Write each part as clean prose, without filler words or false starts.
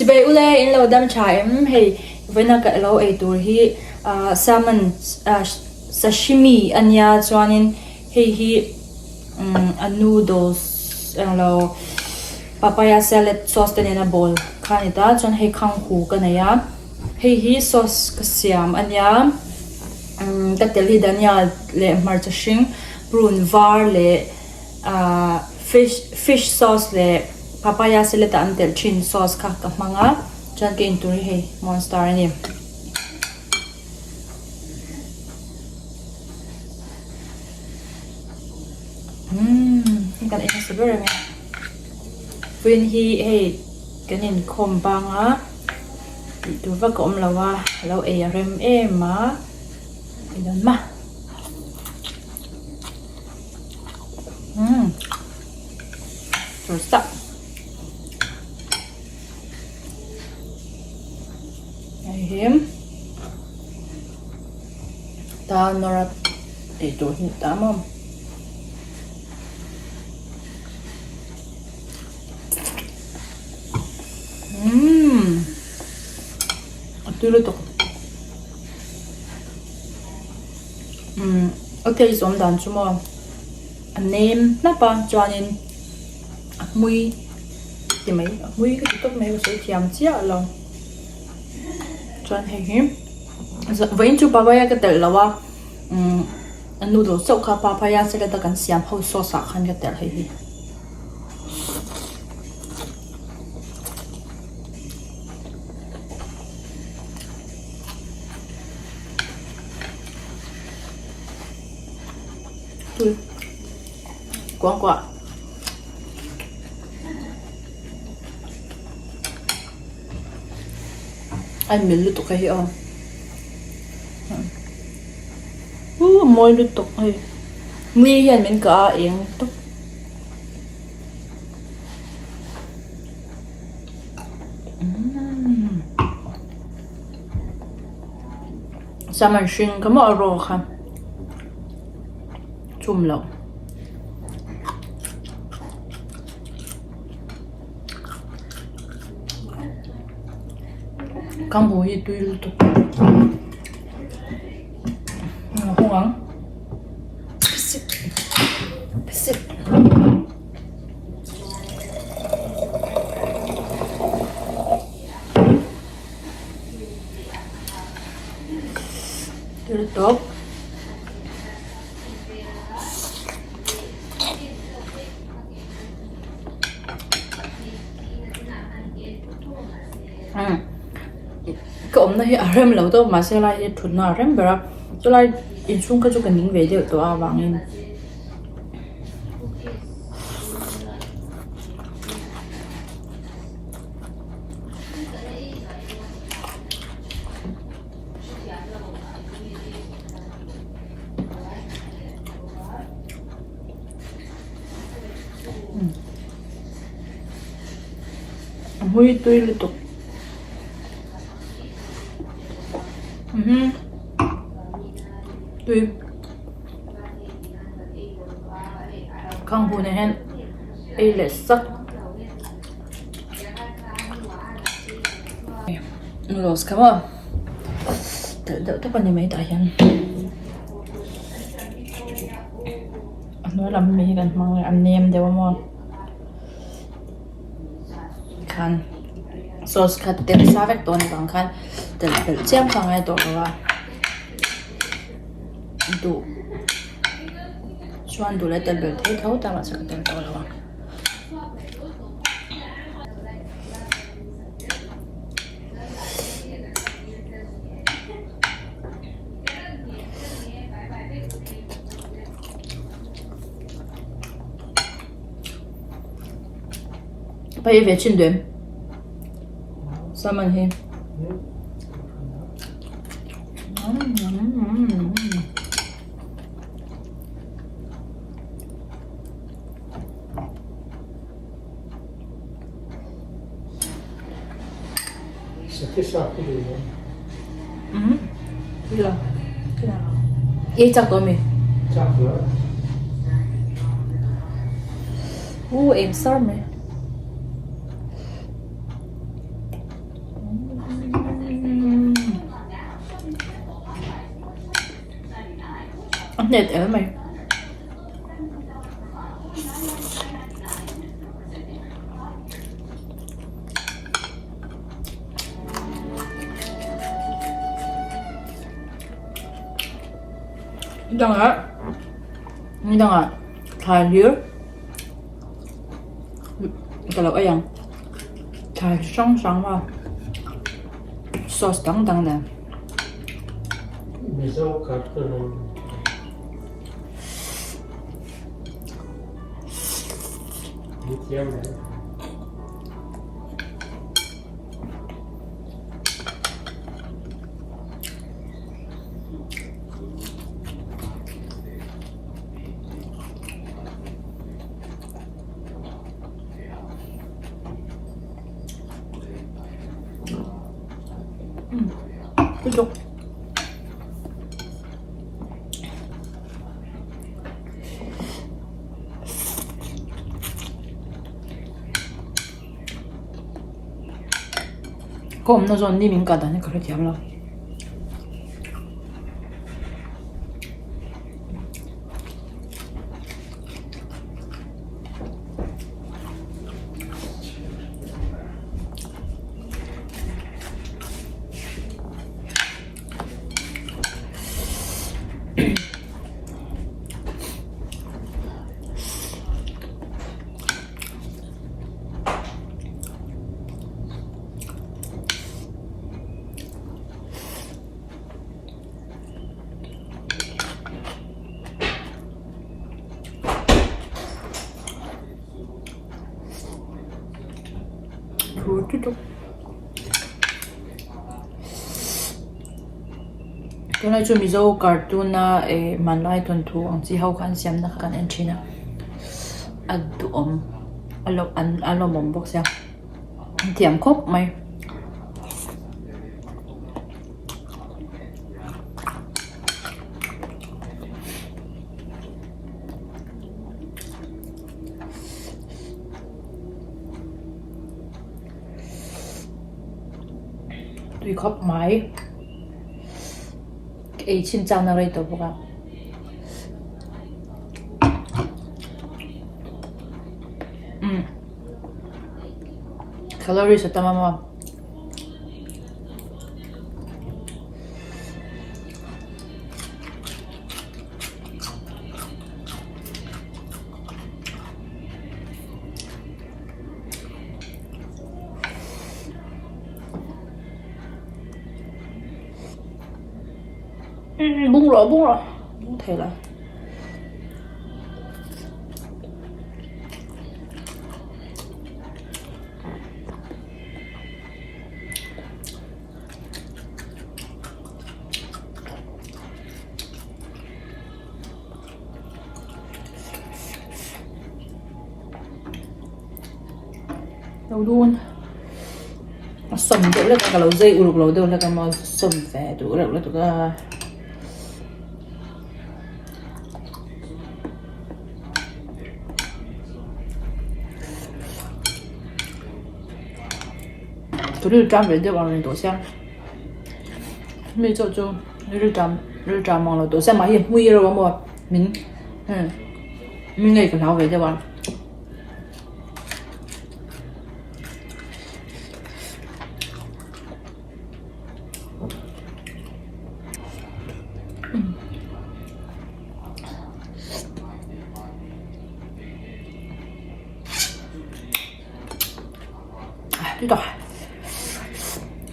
Chibai ule in lo dam tha em hei vawiina ka lo ei tur hi salmon sashimi a nia chuanin hei hi a noodles englo papaya salad sauce te nena bawl kha a ni ta chuan hei khanghu ka nei a hei hi sauce ka siam a nia ka tel hi dhania leh hmarcha hring prune var leh. Ahh fish fish sauce leh papaya salad ah an telh thin sauce kha ka hmang a chuan ka intur hi hei monster a ni. Umm hei kan ei hmasa ber ang e vawiin hi hei kan inkhawm bang a tih tur vak a awm lo a a lo ei a rem em a ei dawn ma. Umm tur sak hei hi ta nawr a tih tur hi ta maw umm a tui lutuk. Umm a taste awm dan chu maw a nem hnap a chuanin a hmui ti mai a hmui ka ti tawp mai ka sawi thiam chiah lo chuan hei hi vawiin chu papaya ka telh lo a umm a noodles chauh kha papaya salad a kan siam ho sauce ah khan ka telh hei hi. Tui kuang kuah a in mil lutuk hei hi aw uh a mawi lutuk hei ni hian min kah a eng tawp. Salmon hring ka maw a raw kha chum loh. Ka hmuh hi tui lutuk a hung ang. Tawp. Ka awmna hi a rem lo tawp mahse helai hi thutna a rem ber a chulai inchhung kha chu ka ning ve deuh tawh a avangin. A hmui tui lutuk tui khang hun ah hian ei leh sak. Noodles kha maw telh deuh tawp a ni mai tah hian a hnuai lam ami hi kan hmang a nem deuh a maw khan sauce kha telh sa vek tawh a ni vang khan telh belh chiam kha a ngai tawh lo a duh chuan duh leh telh belh thei tho ta mahse ka telh tawh lo a. Phei ve thin duh em salmon hi. Ei chak tawh ami? U eng sar mai. hnet el mai. Dangah dangah thlai hlir ka lo ei ang thlai hrang hrang a sauce dang dang nen. Mizo cartoon an ni thiam mai. Lutuk. Ka awmna zawn ni min kah dan hi ka hrethiam lo. Tunlai chu Mizo cartoon a eh hmanlai thawnthu ang chi ho kha an siam na kha kan en thin a a duhawm a lo an a lawmawm bawk sia an thiam khawp mai. Tui khawp mai ka ei chhin chang na rei tawh bawk a. Umm calories a tam a maw. Bung rawh bung rawh bung thei lo. Lo dun a sawm deuh hlek a ka lo zai uluk lo deuh hlek a maw sawm ve duh reuh lutuk a. Rilṭam ve deuh ang reng tawh sia mi chauh chu rilṭam rilṭam ang lo tawh sia mahni hmui reuh a maw min min ngei ka hlau ve deuh a.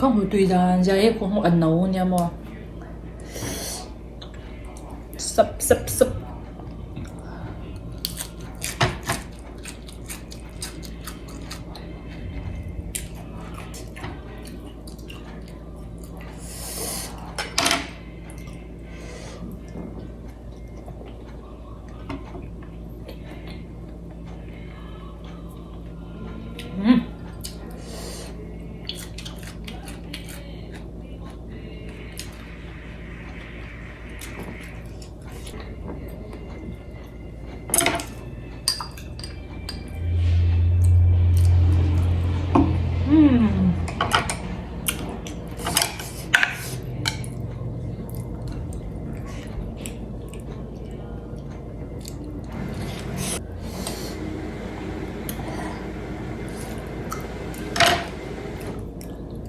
Ka hmu tui dan zia e kawng a no nia maw sap sap sap.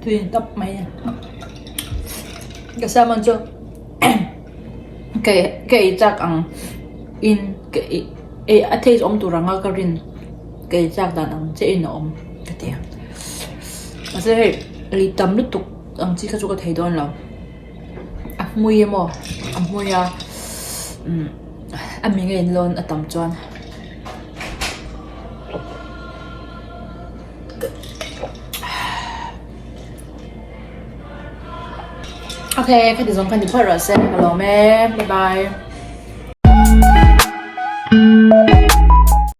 Tui tawp mai a ni. Ka salmon chu ka ka ei chak ang in ka ei ei a taste awm tur anga ka rin ka ei chak dan ang chiah in a awm ka ti a. Mahse hei ei tam lutuk ang chi kha chu ka thei dawn lo. A hmui emaw a hmui a umm a mi nge in lawn a tam chuan. Ok khati zawng kha ni phawt rawh se ka lawm e bye bye.